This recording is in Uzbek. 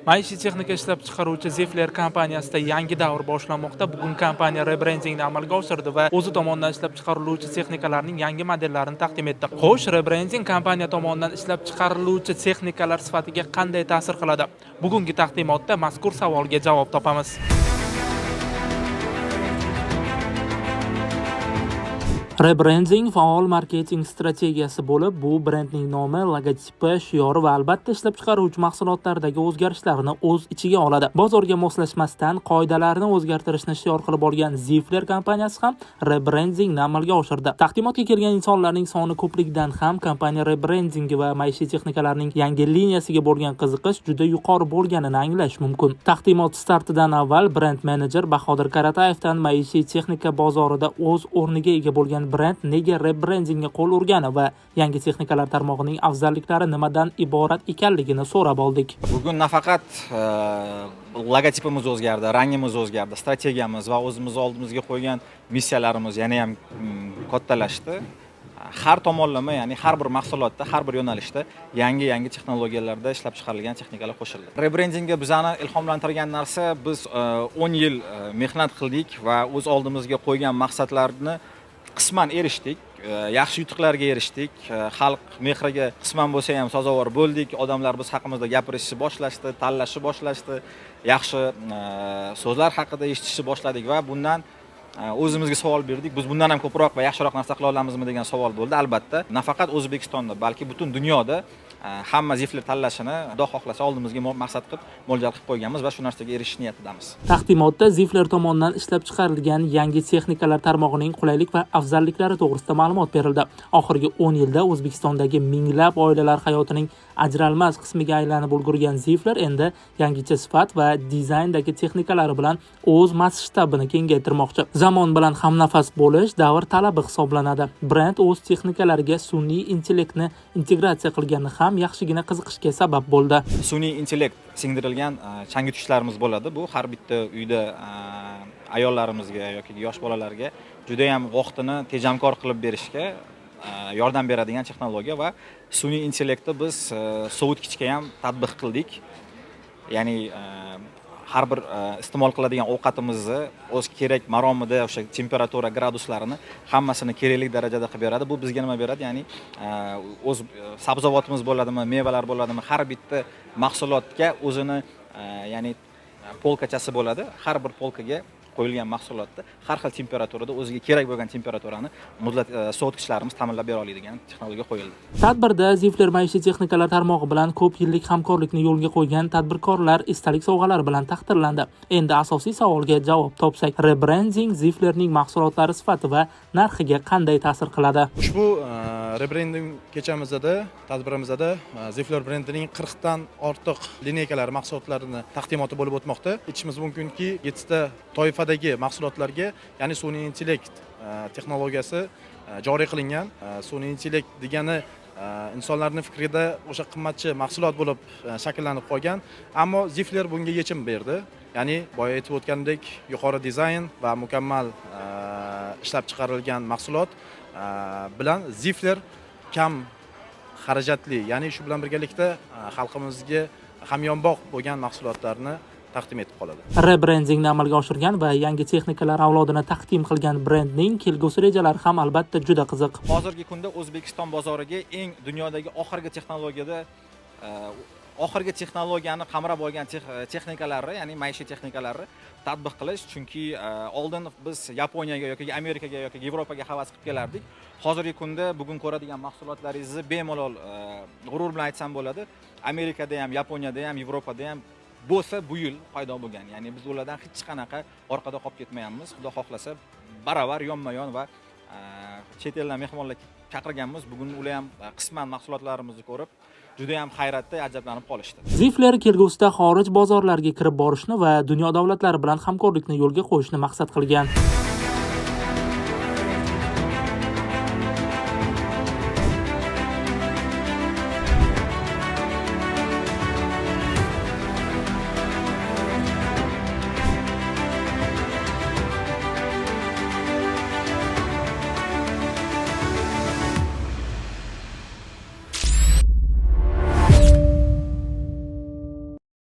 Maishiy texnika ishlab chiqaruvchi Zifler kompaniyasida yangi davr boshlanmoqda. Bugun kompaniya rebrendingni amalga oshirdi va o'zi tomonidan ishlab chiqariluvchi texnikalarning yangi modellarini taqdim etdi. Xo'sh, rebrending kompaniya tomonidan ishlab chiqariluvchi texnikalar sifatiga qanday ta'sir qiladi? Bugungi taqdimotda mazkur savolga javob topamiz. Rebrending faol marketing strategiyasi bo'lib, bu brendning nomi, logotipi, shiori va albatta ishlab chiqaruvchi mahsulotlardagi o'zgarishlarni o'z ichiga oladi. Bozorga moslashmasdan qoidalarni o'zgartirishni shior qilib olgan Zifler kompaniyasi ham rebrendingni amalga oshirdi. Taqdimotga kelgan insonlarning soni ko'pligidan ham kompaniya rebrendingi va maishiy texnikalarning yangi liniyasiga bo'lgan qiziqish juda yuqori bo'lganini anglash mumkin. Taqdimot startidan avval brend menejer Bahodir Karatayevdan maishiy texnika bozorida o'z o'rniga ega bo'lgan brend nega rebrendingga qo'l urgani va yangi texnikalar tarmog'ining afzalliklari nimadan iborat ekanligini so'rab oldik. Bugun nafaqat logotipimiz o'zgardi, rangimiz o'zgardi, strategiyamiz va o'zimiz oldimizga qo'ygan missiyalarimiz yana ham kattalashdi. Har tomonlama, ya'ni har bir mahsulotda, har bir yo'nalishda yangi-yangi texnologiyalarda ishlab chiqarilgan texnikalar qo'shildi. Rebrendingga bizani ilhomlantirgan narsa, biz 10 yil mehnat qildik va o'z oldimizga qo'ygan maqsadlarni qisman erishdik, yaxshi yutuqlarga erishdik, xalq mehriga qisman bo'lsa ham sazovor bo'ldik. Odamlar biz haqimizda gapirishni boshlashdi, tanlashni boshlashdi, yaxshi so'zlar haqida eshitishni boshladik va bundan o'zimizga savol berdik. Biz bundan ham ko'proq va yaxshiroq narsa qila olamizmi degan savol bo'ldi. Albatta, nafaqat O'zbekistonda, balki butun dunyoda hamma Zifler tanlashini Xudo xohlasa oldimizga maqsad qilib, mo'ljal qilib qo'yganmiz va shu narsaga erishish niyatidamiz. Taqdimotda Zifler tomonidan ishlab chiqarilgan yangi texnikalar tarmog'ining qulaylik va afzalliklari to'g'risida ma'lumot berildi. Oxirgi 10 yilda O'zbekistondagi minglab oilalar hayotining ajralmas qismiga aylanib ulgurgan Zifler endi yangicha sifat va dizayndagi texnikalari bilan o'z masshtabini kengaytirmoqchi. Zamon bilan hamnafas bo'lish davr talabi hisoblanadi. Brend o'z texnikalariga sun'iy intellektni integratsiya qilgani ham yaxshigina qiziqishga sabab bo'ldi. Sun'iy intellekt singdirilgan changyutgichlarimiz bo'ladi. Bu har bitta uyda ayollarimizga yoki yosh bolalarga juda ham vaqtini tejamkor qilib berishga yordam beradigan texnologiya va sun'iy intellektni biz sovutgichga ham tatbiq qildik. Ya'ni har bir iste'mol qiladigan ovqatimizni o'z kerak maromida o'sha temperatura graduslarini hammasini kerakli darajada qilib beradi. Bu bizga nima beradi? Ya'ni o'z sabzavotimiz bo'ladimi, mevalar bo'ladimi, har bitta mahsulotga o'zini ya'ni polkachasi bo'ladi. Har bir polkaga qo'yilgan mahsulotni har xil temperaturada o'ziga kerak bo'lgan temperaturani sovutgichlarimiz ta'minlab bera oladigan texnologiya qo'yildi. Tadbirda Zifler maishiy texnikalar tarmog'i bilan ko'p yillik hamkorlikni yo'lga qo'ygan tadbirkorlar esdalik sovg'alari bilan taqdirlandi. Endi asosiy savolga javob topsak, rebrending Ziflerning mahsulotlari sifati va narxiga qanday ta'sir qiladi? Ushbu rebrending kechamizda, tadbirimizda Zifler brendining 40 dan ortiq lineykalari mahsulotlarini taqdimoti bo'lib o'tmoqda. Aytishimiz mumkinki, 7 ta toifadagi mahsulotlarga, ya'ni sun'iy intellekt texnologiyasi joriy qilingan. Sun'iy intellekt degani insonlarning fikrida o'sha qimmatchi mahsulot bo'lib shakllanib qolgan, ammo Zifler bunga yechim berdi. Ya'ni boya aytib o'tgandek, yuqori dizayn va mukammal ishlab chiqarilgan mahsulot bilan Zifler kam xarajatli, ya'ni shu bilan birgalikda xalqimizga hamyonbop bo'lgan mahsulotlarni taqdim etib qoladi. Rebrendingni amalga oshirgan va yangi texnikalar avlodini taqdim qilgan brendning kelgusi rejalari ham albatta juda qiziq. Hozirgi kunda O'zbekiston bozoriga eng dunyodagi oxirgi texnologiyada oxirgi texnologiyani qamrab olgan texnikalarni, ya'ni maishiy texnikalarni tatbiq qilish, chunki oldin biz Yaponiyaga yoki Amerikaga yoki Yevropaga havas qilib kelardik. Hozirgi kunda bugun ko'radigan mahsulotlaringizni bemalol g'urur bilan aytsam bo'ladi. Amerikada ham, Yaponiyada ham, Yevropada ham bo'lsa bu yil paydo bo'lgan. Ya'ni biz ulardan hech qanaqa orqada qolib ketmayapmiz. Xudo xohlasa baravar yonma-yon va chet eldan mehmonlar chaqirganmiz. Bugun ular ham qisman mahsulotlarimizni ko'rib, juda ham hayratda, ajablanib qolishdi. Zifler kelgusida xorij bozorlariga kirib borishni va dunyo davlatlari bilan hamkorlikni yo'lga qo'yishni maqsad qilgan.